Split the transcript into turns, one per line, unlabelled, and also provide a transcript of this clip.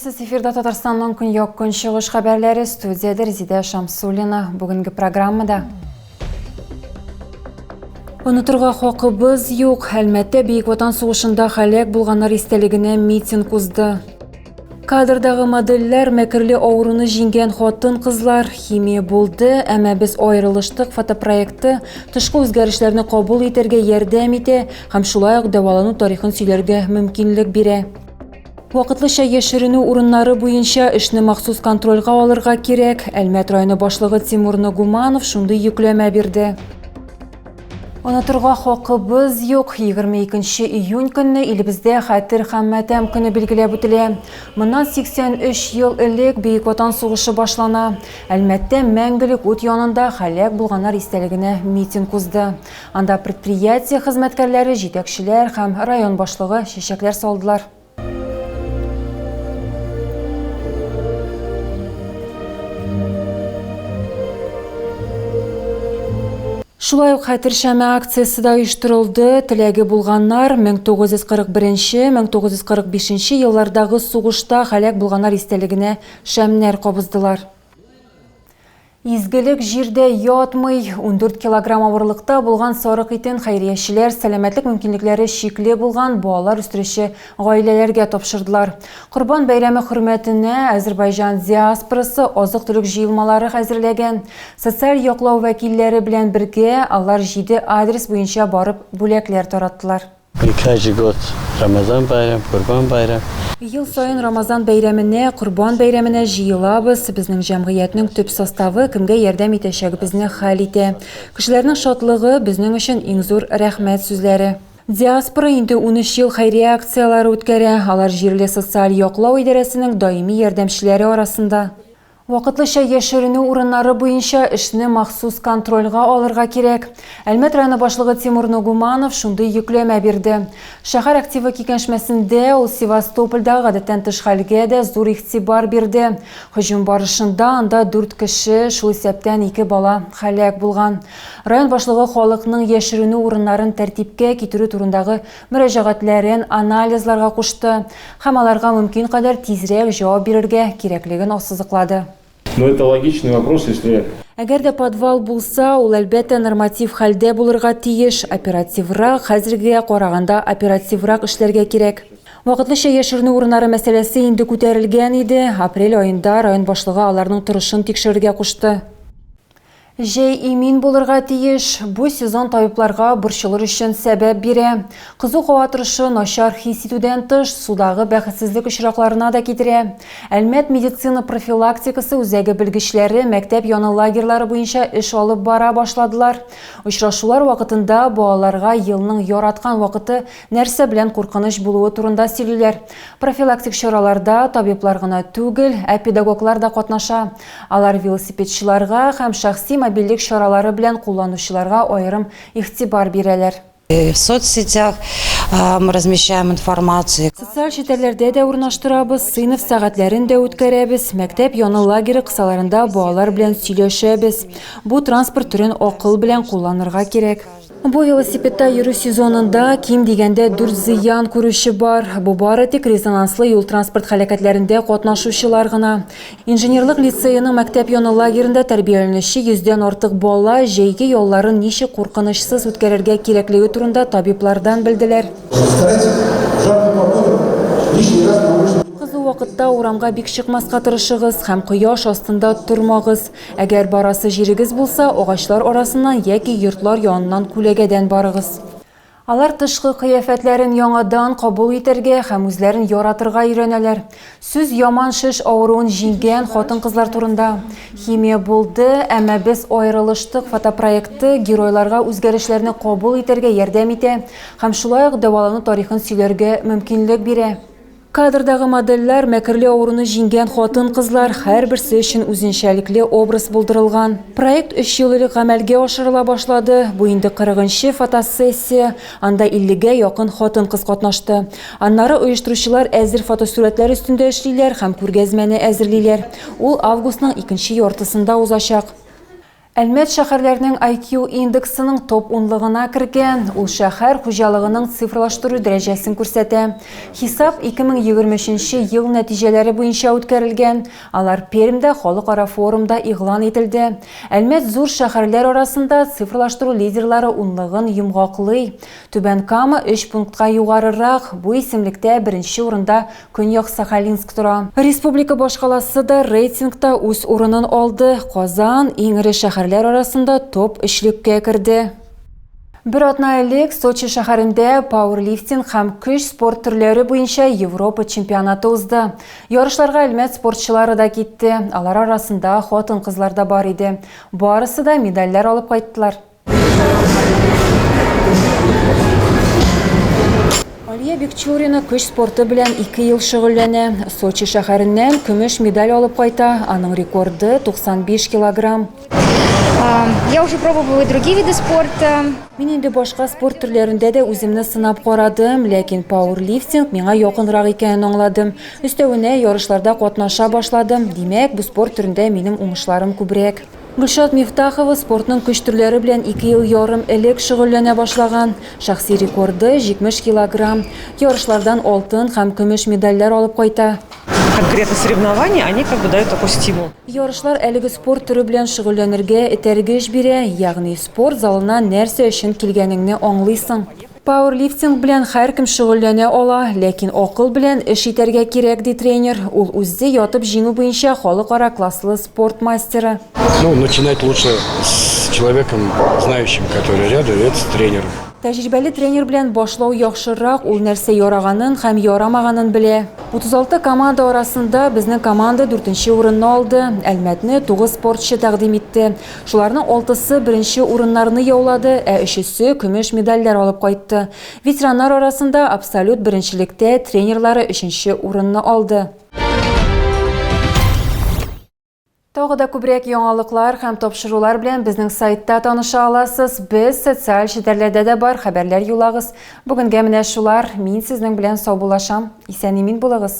Исәнмесез, эфирда Татарстанның көньяк-көнчыгыш хәбәрләре, студиядә Резидә Шамсуллина. Бүгенге программада Онытырга хакыбыз юк. Әлмәттә Бөек Ватан сугышында һәлак булганнар истәлегенә митинг узды. Кадрдагы модельләр мәкерле авыруны җиңгән хатын-кызлар, химия булды, әмма без аерылыштык фотопроекты тышкы үзгәрешләрне кабул итәргә ярдәм итә һәм шулай ук дәвалану тарихын сөйләргә мөмкинлек бирә. Вакытлыча яшеренү урыннары буенча эшне махсус контрольгә алырга кирәк. Әлмәт районы башлыгы Тимур Нагуманов шундый йөкләмә бирде. Онытырга хакыбыз юк, 22 июнь көнне илебездә Хәтер һәм матәм көне билгеләп үтелә. Моннан 83 ел элек Бөек Ватан сугышы башлана. Әлмәттә Мәңгелек ут янында һәлак булганнар истәлегенә митинг узды. Анда предприятие хезмәткәрләре, җитәкчеләр һәм район башлыгы чәчәкләр салдылар. Шулай ук Хәтер шәме акциясе дә оештырылды. Теләге булганнар 1941-1945 еллардагы сугышта һәлак булганнар истәлегенә шәмнәр кабыздылар. Изгелек җирдә ятмый. 14 килограмм авырлыкта булган сарык итен хәйриячеләр сәламәтлек мөмкинлекләре чикле булган балалар үстерүче гаиләләргә тапшырдылар. Корбан бәйрәме хөрмәтенә Әзербайҗан диаспорасы азык-төлек җыелмалары хәзерләгән. Социаль яклау вәкилләре белән бергә алар җиде адрес буенча барып бүләкләр тараттылар.
Каждый год Рамазан байрам, Корбан байрам.
Ел саен Рамазан бәйрәменә, Корбан бәйрәменә җыелабыз. Безнең җәмгыятьнең төп составы кемгә ярдәм итәчәгебезне хәл итә. Кешеләрнең шатлыгы, безнең өчен иң зур рәхмәт сүзләре. Диаспора инде 13 ел хәйрия акцияләре үткәрә. Алар җирле социаль яклау идарәсенең даими ярдәмчеләре арасында. Вакытлыча яшеренү урыннары буенча эшне махсус контрольгә алырга кирәк. Әлмәт районы башлыгы Тимур Ногуманов шундый йөкләмә бирде. Шәһәр активы киңәшмәсендә ул Севастопольдагы гадәттән тыш хәлгә дә зур игътибар бирде. Һөҗүм барышында анда дүрт кеше, шул исәптән ике бала һәлак булган. Район башлыгы халыкның яшеренү урыннарын тәртипкә китерү турындагы мөрәҗәгатьләрен анализларга кушты һәм аларга мөмкин кадәр тизрәк җавап бирергә кирәклеген ассызыклады.
Но это логичный вопрос, если.
Әгәр дә подвал булса, ул, әлбәттә, норматив хәлдә булырга тиеш. Оперативрак, хәзергегә караганда оперативрак эшләргә кирәк. Вакытлыча яшеренү урыннары мәсьәләсе инде күтәрелгән иде. Апрель аенда район башлыгы аларның торышын тикшерергә кушты. Җәй имин булырга тиеш. Бу сезон табибларга борчылыр өчен сәбәп бирә. Кызу һава торышы начар хис итүдән тыш, судагы бәхетсезлек очракларына да китерә. Әлмәт медицина профилактикасы үзәге белгечләре мәктәп яны лагерьлары буенча эш алып бара башладылар. Очрашулар вакытында балаларга елның яраткан вакыты нәрсә белән куркыныч булуы турында сөйлиләр. Профилактик чараларда табиблар гына түгел, ә педагоглар да катнаша. Алар велосипедчыларга һәм шәхси мобильлек чаралары белән кулланучыларга аерым игътибар бирәләр.
В соцсетях мы размещаем информацию.
Социаль челтәрләрдә дә урнаштырабыз, сыйныф сәгатьләрен дә үткәрәбез, мәктәп яны лагере кысаларында балалар белән сөйләшәбез. Бу транспорт төрен акыл белән кулланырга кирәк. Бу велосипедта йөрү сезонында ким дигәндә дүрт зыян күрүче бар. Бу бары тик резонанслы юл-транспорт һәлакәтләрендә катнашучылар гына. Инженерлык лицееның мәктәп яны лагеренда тәрбияләнүче йөздән артык бала җәйге ялларын ничек куркынычсыз үткәрергә кирәклеге турында табиблардан белделәр. Кызу вакытта урамга бик чыкмаска тырышыгыз һәм кояш астында тормагыз. Әгәр барасы җирегез булса, агачлар арасыннан яки йортлар яныннан күләгәдән барыгыз. Алар тышкы кыяфәтләрен яңадан кабул итәргә һәм үзләрен яратырга өйрәнәләр. Сүз яман шеш авыруын җиңгән хатын-кызлар турында. Химия булды, әмма без аерылыштык фотопроекты геройларга үзгәрешләрне кабул итәргә ярдәм итә һәм шулай ук дәвалану тарихын сөйләргә мөмкинлек бирә. Кадрдагы модельләр, мәкерле авыруны җиңгән хатын-кызлар, һәрберсе өчен үзенчәлекле образ булдырылган. Проект өч ел элек гамәлгә ашырыла башлады. Бу инде кырыгынчы фотосессия, анда иллегә якын хатын-кыз катнашты. Аннары оештыручылар әзер фотосурәтләр өстендә эшлиләр һәм күргәзмәне әзерлиләр. Ул августның икенче яртысында узачак. Әлмәт шәһәрләренең IQ индексының топ унлыгына кергән. Ул шәһәр хуҗалыгының цифрлаштыру дәрәҗәсен күрсәтә. Хисап 2023 нче ел нәтиҗәләре буенча үткәрелгән. Алар Пермьдә халыкара форумда игълан ителде. Әлмәт зур шәһәрләр арасында цифрлаштыру лидерлары унлыгын йомгаклый. Түбән Кама өч пунктка югарырак, бу исемлектә беренче урында Көньяк Сахалинск тора. Республика башкаласы да рейтингта үз урынын алды. Казан иң эре шәһәрләр арасында топ өчлеккә керде. Бер атна элек Сочи шәһәрендә пауэрлифтинг һәм көч спорт төрләре буенча Европа чемпионаты узды. Ярышларга Әлмәт спортчылары да китте. Алар арасында хатын-кызлар да бар иде. Барысы да медальләр алып кайттылар. Алия Бикчурина көч спорты белән ике ел шөгыльләнә. Сочи шәһәреннән көмеш медаль алып кайта. Аның рекорды 95 килограмм.
Я уже пробовала и другие виды спорта.
Мин инде башка спорт төрләрендә дә үземне сынап карадым, ләкин пауэрлифтинг миңа якынрак икәнен аңладым. Өстәвенә, ярышларда катнаша башладым. Димәк, бу спорт төрендә минем уңышларым күбрәк. Гөлшат Мифтахова спортның көч төрләре белән ике ел ярым элек шөгыльләнә башлаган. Шәхси рекорды, 70 килограмм. Ярышлардан алтын һәм көмеш медальләр алып кайта.
Конкретно соревнования, они как бы дают такой стимул.
Ярышлар әлеге спорт төре белән шөгыльләнергә этәргеч бирә, ягъни спорт залына нәрсә өчен килгәнеңне аңлыйсың. Пауэрлифтинг белән һәркем шөгыльләнә ала, ләкин акыл белән эш итәргә кирәк, ди тренер. Ул үзе ятып җиңү буенча халыкара класслы спорт мастеры.
Ну, начинать лучше с человеком, знающим, который рядом, это с тренером.
Тәҗрибәле тренер белән башлау яхшырак, ул нәрсә яраганын һәм ярамаганын белә. 36 команда арасында безнең команда дүртенче урынны алды. Әлмәтне тугыз спортчы тәкъдим итте. Шуларның алтысы беренче урыннарны яулады, ә өчесе көмеш медальләр алып кайтты. Ветераннар арасында абсолют беренчелектә тренерлары өченче урынны алды. Тагы да күбрәк яңалыклар һәм тапшырулар белән безнең сайтта таныша аласыз. Без социаль челтәрләрдә дә бар, хәбәрләр юллагыз. Бүгенгә менә шулар. Мин сезнең белән саубуллашам. Исән-имин булыгыз.